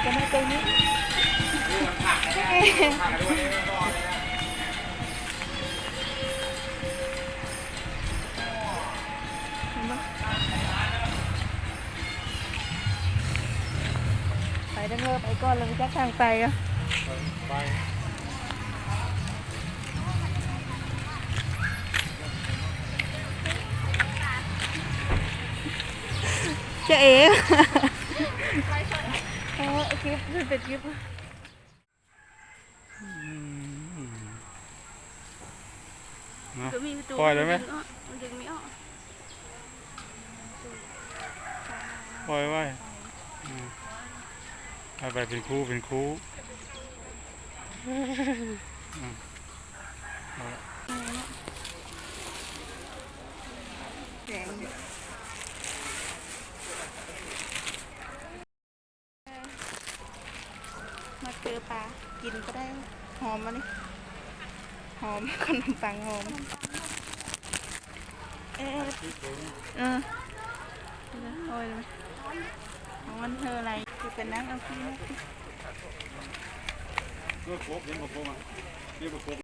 ກັນໄດ້ເຕີນີ້ ເຫັນບໍ່? ໄປເດີ ໄປກ່ອນ ແລ້ວໄປຈັກທາງໄປອະ ໄປ. ຈະເອ ເອີ ຄລິບ ເປັນຄລິບ ອືມ ນະ ກໍມີປະຕູ ປ່ອຍໄດ້ໄໝ? ມັນດຶງອອກ ມັນດຶງບໍ່ອອກ ປ່ອຍໄວ້ ອືມ ໄປ ໄປເປັນຄູ່ ເປັນຄູ່ ອືມ ເອົາລະ. ມາເຈີປາ ກິນກໍໄດ້ ຫອມອັນນີ້ ຫອມ ຂະໜົມປັງຫອມ ເອີ ເອີ ໂອ້ຍ ຮ້ອນເທີໄລ ຄືເປັນນາງເອົາກີນ ເອີ ກົບ ເຫັນບໍ່ກົບ ເຫັນບໍ່ກົບ.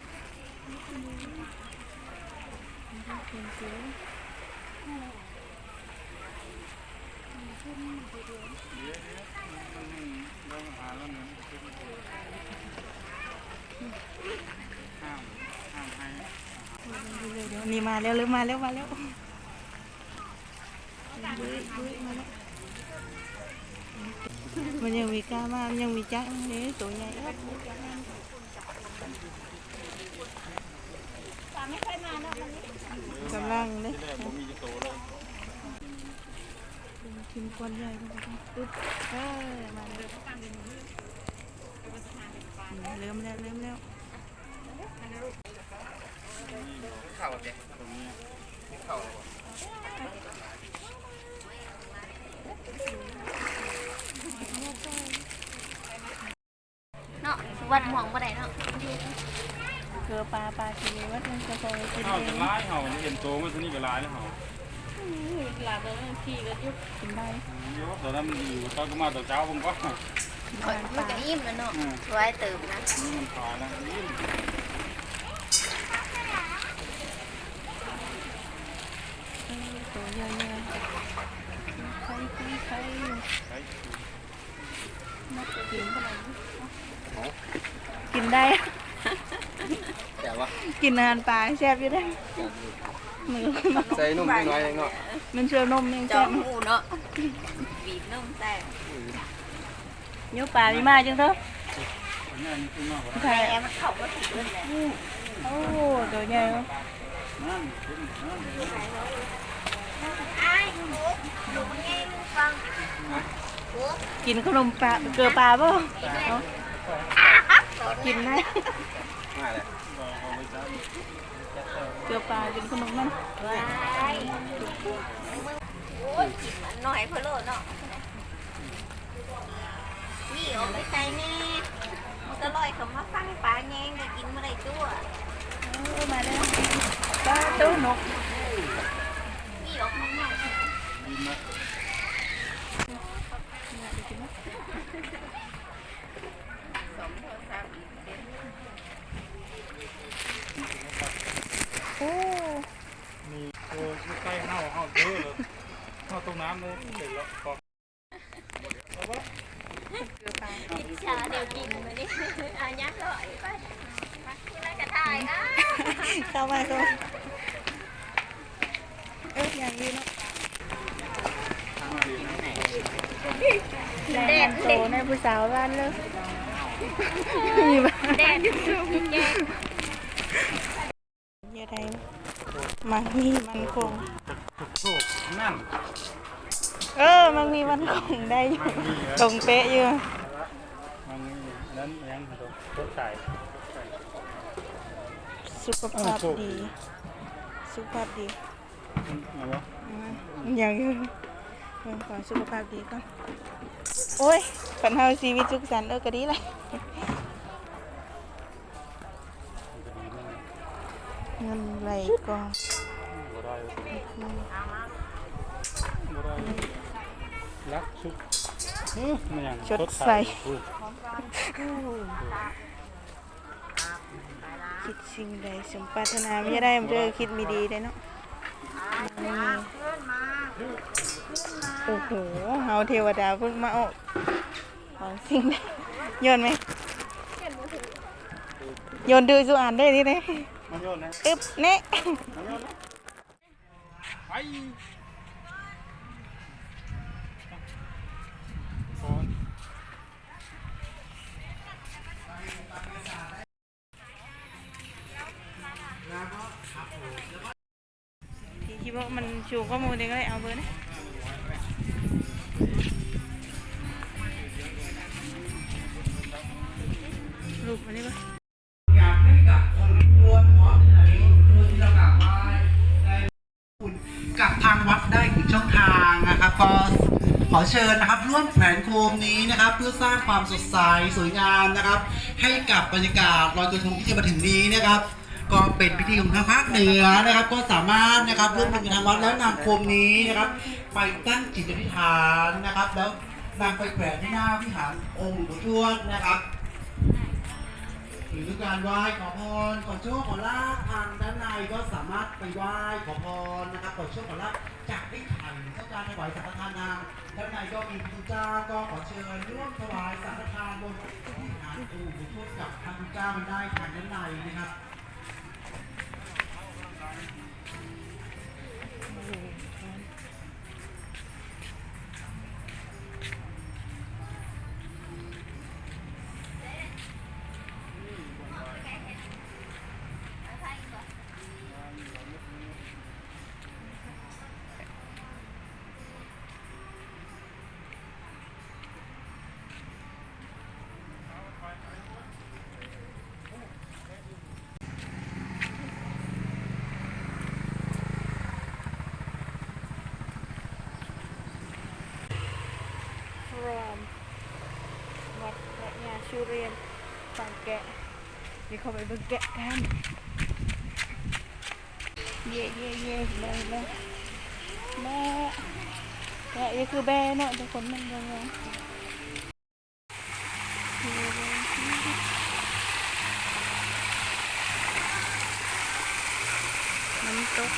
ນີ້ມາແລ້ວ ເລີ່ມມາແລ້ວ ມາແລ້ວ ມັນຍັງມີກ້າມາ ມັນຍັງມີຈັກເດ້ ໂຕໃຫຍ່ ກຳລັງເດ້ ທີມກ້ອນໃຫຍ່ ປຶບ ເອີ ມາແລ້ວ ເລີ່ມແລ້ວ ເລີ່ມແລ້ວ. ເນາະ ວັດມ່ວງບໍ່ໄດ້ເນາະ ເກືອປາ ປາກິນເບິດ ມັນສະເພາະກິນເອງ ເຮົາຈະຫຼາຍ ເຮົາເຫັນໂຕມັນຊະນີ້ກໍຫຼາຍແລ້ວ ເຮົາ ອືມ ຫຼາຍແລ້ວ ຂີ່ລົດຢູ່ ກິນໄດ້ ອືມ ຢູ່ ຕອນນັ້ນຢູ່ ຕອນກໍມາຕອນເຊົ້າ ເບິ່ງກໍ ມັນກໍອີ່ມແລ້ວເນາະ ອືມ ສວຍເຕີບນະ ມັນຂາຍແລ້ວ ອີ່ມ ເອີ ໂຕໃຫຍ່ໆ ໄຂ່ ໄຂ່ ໄຂ່ ໄຂ່ ກິນໄດ້ ແຊບວະ ກິນອາຫານປາແຊບຢູ່ເດ້ ແຊບຢູ່ ໃສ່ນົມຈັກໜ້ອຍເນາະ ແມ່ນ ເຊື່ອນົມແມ່ນແຊບ ເຈົ້າຮູ້ເນາະ ບີບນົມໃສ່ ອືມ ໂຍປາມີມາຈັ່ງເດີ ແມ່ມັນເຂົ້າມາກິນເບິດແຫຼະ ໂອ້ ໂຕໃຫຍ່ເນາະ ກິນຂະໜົມປາ ເກືອປາບໍ່ ເອົາ ກິນໄດ້ ມາແລ້ວ ເກືອປາ ກິນຂະໜົມມັນ ວ້າຍ ໂອ້ຍ ກິນອັນໜ້ອຍໂພດໂລດເນາະ. ນີ້ອອກໄປໃສ່ແດ່ ມັນກໍລອຍເຂົ້າມາຝັ່ງ ປາແຍງກໍກິນບໍ່ໄດ້ຕົວະ ເອີ ມາເດີ ປາໂຕນົກ ນີ້ອອກມາໜ້ອຍ ສອງໂທລະສັບອີກເດ້ ໂອ້ ນີ້ ເອີ ຢູ່ໃກ້ເຮົາ ເຮົາເດີ ເຮົາຕົກນ້ຳເລີຍ ເປັນແລ້ວ ອິດສາແນວກິນມື້ນີ້ ອາ ຍັກເລາະໄປ ມາກະຖ່າຍ ເຂົ້າມາ ເຂົ້າມາ ເອີ ຢ່າງນີ້ເນາະ ແດດ ໂຕໃນຜູ້ສາວບ້ານເລີຍ ແດດ ແດດ. ເຮັດໃຫ້ໝາກໝີ່ໝັ້ນຄົງ ໂອ້ ນັ້ນ ເອີ ໝາກໝີ່ໝັ້ນຄົງໄດ້ຢູ່ ໝາກໝີ່ ຕົງເປະຢູ່ ໝາກໝີ່ ນັ້ນຫຍັງ ຕົກໃສ່ ສຸຂະພາບດີ ສຸຂະພາບດີ ເອົາບໍ່ ອືມ ຍັງຢູ່ ເບິ່ງກ່ອນ ສຸຂະພາບດີກ່ອນ ໂອ້ຍ ຄັນເຮົາຊີວິດສຸກສັນ ເອີ ກໍດີແຫຼະ. ເງິນໄຫຼກ່ອນ ບໍ່ໄດ້ ບໍ່ໄດ້ ລັກສຸກ ອື ມັນຫຍັງ ສົດໃສ ສົດໃສ ໂອ້ ຄິດສິ່ງໃດສົມປາດຖະໜາ ມີໄດ້ເດີ ຄິດມີດີໄດ້ເນາະ ໂອ້ໂຫ ເຮົາເທວະດາເພິ່ນມາອອກ ຂອງສິ່ງໃດ ໂຍນໄໝ ໂຍນດື້ສູ່ອັນເດ້ນີ້ເດ້ ມາໂຍນນະ ອຶບ ນີ້ ມາໂຍນນະ. ໄປ ທີ່ ທີ່ບອກມັນສູງກວ່າໝູ່ນີ້ ກໍເລີຍເອົາເບີນະ ລູກມັນນີ້ບໍ່? ຢາກໃຫ້ກັບຄົນທີ່ເຮົາກາບໄຫວ້ ກັບທາງວັດໄດ້ອີກຊ່ອງທາງນະຄັບ ກໍຂໍເຊີນນະຄັບ ຮ່ວມແຂວນໂຄມນີ້ນະຄັບ ເພື່ອສ້າງຄວາມສົດໃສສວຍງາມນະຄັບ ໃຫ້ກັບບັນຍາກາດລອຍກະທົງທີ່ຈະມາເຖິງນີ້ນະຄັບ ກໍເປັນພິທີຂອງທາງພາກເໜືອນະຄັບ ກໍສາມາດນະຄັບ ຮ່ວມບຸນກັບທາງວັດ ແລ້ວນຳໂຄມນີ້ນະຄັບ ໄປຕັ້ງຈິດອະທິຖານນະຄັບ ແລ້ວນຳໄປແຂວນທີ່ໜ້າວິຫານອົງຫຼວງປູ່ທວດນະຄັບ. ຫຼືຕ້ອງການໄຫວ້ຂໍພອນ ຂໍໂຊກຂໍລາບ ທາງດ້ານໃນກໍສາມາດໄປໄຫວ້ຂໍພອນນະຄັບ ຂໍໂຊກຂໍລາບຈາກໄອ້ໄຂ່ ຕ້ອງການຖວາຍສັງຄະທານທາງດ້ານໃນກໍມີພະຄຸນເຈົ້າ ກໍຂໍເຊີນຮ່ວມຖວາຍສັງຄະທານບົນວິຫານອົງຫຼວງປູ່ທວດກັບພະຄຸນເຈົ້າໄດ້ທາງດ້ານໃນນະຄັບ. วัดพระยาสุเรนปางแกะ เดี๋ยวเข้าไปเบิ่งแกะกัน เย่ เย่ เย่ เลย เลย แม่ แม่ นี่คือแบเนาะ ทุกคน มันเบิ่ง ນ້ຳຕົກ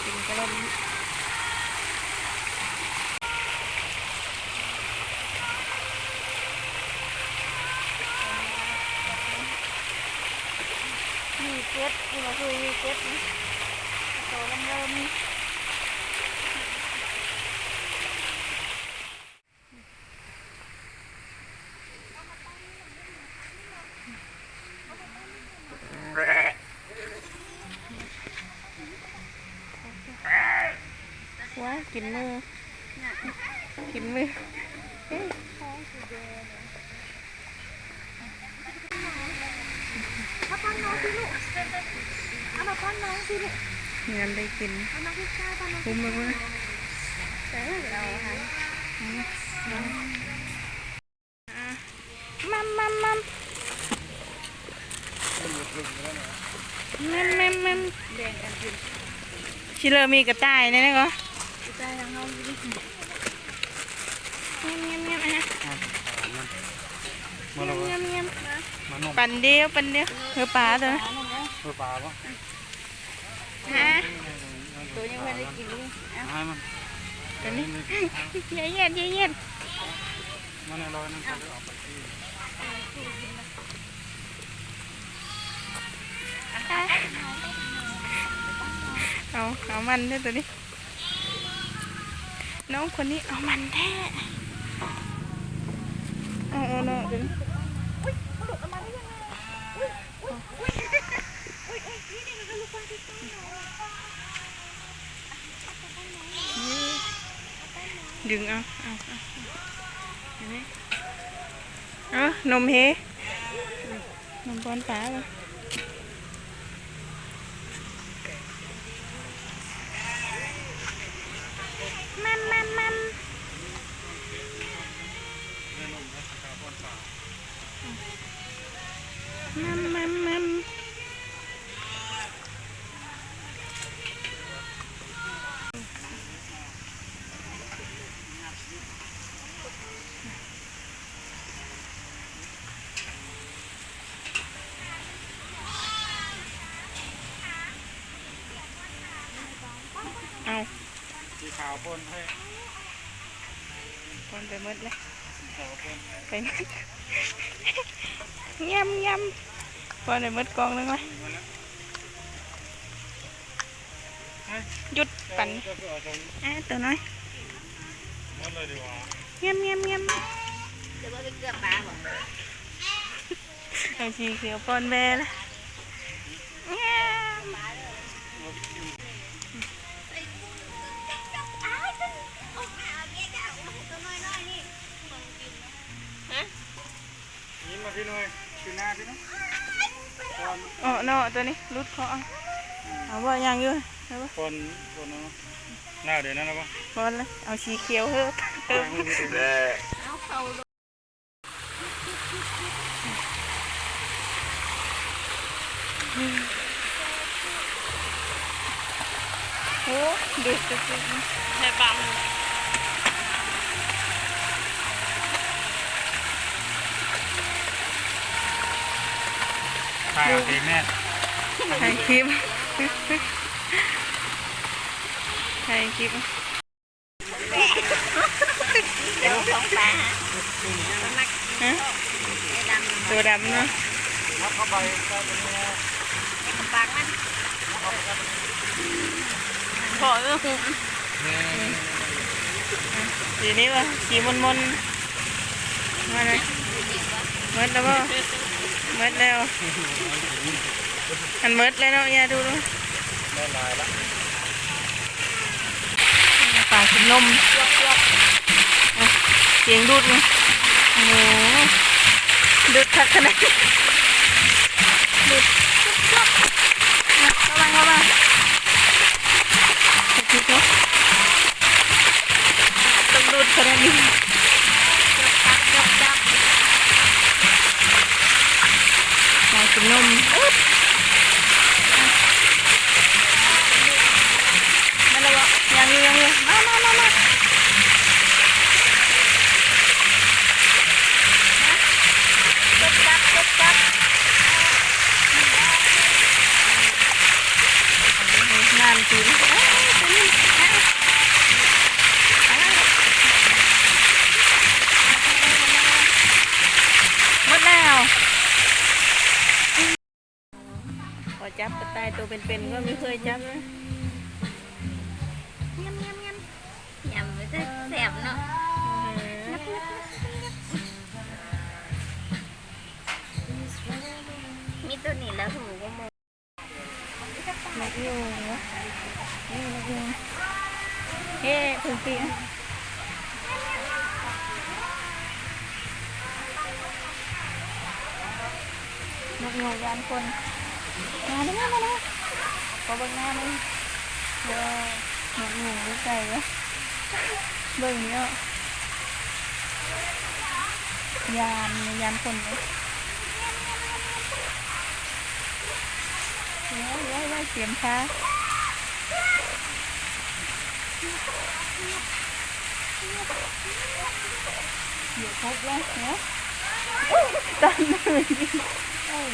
ກິນກະລ່ອນ ມີເຈັດ ນີ້ກໍຄືມີເຈັດນີ້ ໂຕເລີ່ມໆ ນີ້. ວ້າ ກິນມື ກິນມື ເອີຍ. ເອົາມາປ້ອນນ້ອງຊິລູກ ເອົາມາປ້ອນນ້ອງຊິລູກ ເງິນໄດ້ກິນ ເອົານ້ອງພິຊາ ປ້ອນນ້ອງ ກຸ້ມໄປເບິ່ງ ເອີ ເອົາຫັ້ນ ອືມ ມັມ ມັມ ມັມ ມັມ ມັມ ມັມ ແບ່ງກັນກິນ ຊິເລີມີກະຕ່າຍແນ່ນະກໍ ກະຕ່າຍທາງເຮົາ ງຽມໆໆ ມາແລ້ວ ງຽມໆໆ ມານົມ ປັນດຽວ ປັນດຽວ ເອີ ປາຕົວນັ້ນ ເອີ ປາບໍ່ ຮະ ໂຕຍັງບໍ່ໄດ້ກິນຢູ່ ເອົາ ໃຫ້ມັນ ຕົວນີ້ ຢ່າຫຽດ ຢ່າຫຽດ ມາແນ່ ລອຍນັ້ນ ເອົາໄປທີ່ ເອົາ ເອົາມັນເດີ້ຕົວນີ້. ນ້ອງຄົນນີ້ເອົາມັນແທ້ ເອົາ ເອົາເນາະ ດຶງ ດຶງເອົາ ເອົາ ເອົາ ເອົາ ນົມເຮ ນົມປ້ອນປາ ມັມ ມັມ ມັມ ມັມ ມັມ ມັມ. ຂາວປົນໃຫ້ ປ້ອນໄປໝົດແລ້ວ ຂາວປົນໃຫ້ ໄປໝົດ ຍຳໆ ປ້ອນໄປໝົດກອງໜຶ່ງລະ ຢຸດປັ່ນ ເຈົ້າຄືເອົາໂຕນີ້ ອ່າ ໂຕນ້ອຍ ໝົດເລີຍດີກວ່າ ຍຳໆໆ ເອົາສີຂຽວປ້ອນແບລະ ຮະ ຍິນມາພີ່ໜ່ອຍ ຄືໜ້າພີ່ນະ ອອກເນາະ ໂຕນີ້ຫຼຸດຄໍເອົາ ເອົາບໍ່ ຍັງຢູ່ ເອົາບໍ່ ຄົນ ຄົນເນາະ ໜ້າເດນັ້ນລະບໍ່ ບໍ່ລະ ເອົາສີຂຽວເຮີ ເອີ ເອົາເຂົ້າ ໂອ້ ດຸດຈຸກໆ ໃສ່ປາກມັນ ຖ່າຍເອົາເອງແມ່ ຖ່າຍຄລິບ ຖ່າຍຄລິບ. ໂຕດຳເນາະ ເພາະເອີ ສີນີ້ວ່າ ສີມົນໆ ມາເລີຍ ໝົດແລ້ວບໍ່? ໝົດແລ້ວ ມັນໝົດແລ້ວເນາະ ຢ່າດູ ໄດ້ຫຼາຍລະ ປາກິນນົມ ສຽງດູດນີ້ ໂອ້ໂຫ ດູດຄັກຂະໜາດ ດູດ ລະວັງ ລະວັງ ຕ້ອງດູດຂະໜາດນີ້ ຈັບ ຈັບ ຈັບ ມາກິນນົມ ມາແລ້ວບໍ່? ຍັງຢູ່ ຍັງຢູ່ ມາ ມາ ມາ ມາ ຈັບ ຈັບ ຈັບ ງາມຈິງ ເອີ ຕົວນີ້ ໝົດແລ້ວ ຂໍຈັບກະຕ່າຍໂຕເປັນໆ ກໍມີເຄີຍຈັບ ຍຳ ຍຳ ຍຳ ຍຳ ແຊບເນາະ ມີໂຕນີ້ລະຫູບໍ່ໝົດ. ນົກຍູງ ນີ້ນົກຍູງ ເອີ ເພິ່ນປີກ ນົກຍູງຢ້ານຄົນ ມາເດີ ມາເດີ ຂໍເບິ່ງໜ້າໜ່ອຍ ເອີ ນົກຍູງຢູ່ໃສວະ ເບິ່ງນີ້ເນາະ ຢ້ານ ຢ້ານຄົນເນາະ. ໂອ້ຍ ໂອ້ຍ ໂອ້ຍ ຕຽມທ່າ ເດຍຄົບແລ້ວເນາະ ຕັນເລີຍ ໂອ້ຍ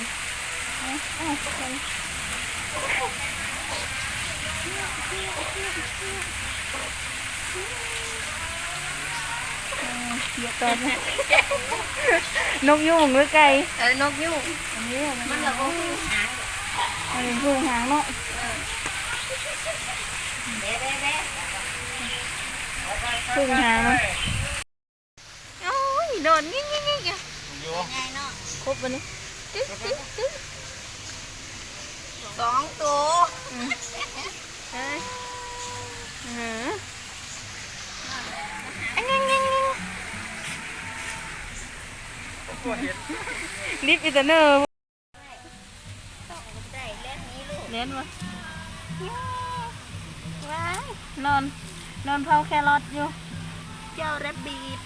ເອົາ ເອົາ ເອົາ. ເອີ ເຍາະຕອນ ນົກຍູງຫຼືໄກ່? ເອີ ນົກຍູງ ອັນນີ້ມັນລະບໍ່ຫູຫາງ ອັນນີ້ຫູຫາງເນາະ ເອີ ແບະ ແບະ ແບະ ຫູຫາງເນາະ. ໂອ້ຍ ໂດດຍິກໆໆ ຢູ່ ໃຫຍ່ເນາະ ຄົບບັດນີ້ ຕຶກ ຕຶກ ຕຶກ ສອງໂຕ ອືມ ເອີ ອືມ ອັນແງ່ງໆ ດິບອີ່ຕາເນີ. ແລ່ນບໍ່? ວ້າຍ ນອນ ນອນເຝົ້າແຄຣອດຢູ່ ເຈົ້າແຣັບບີດ.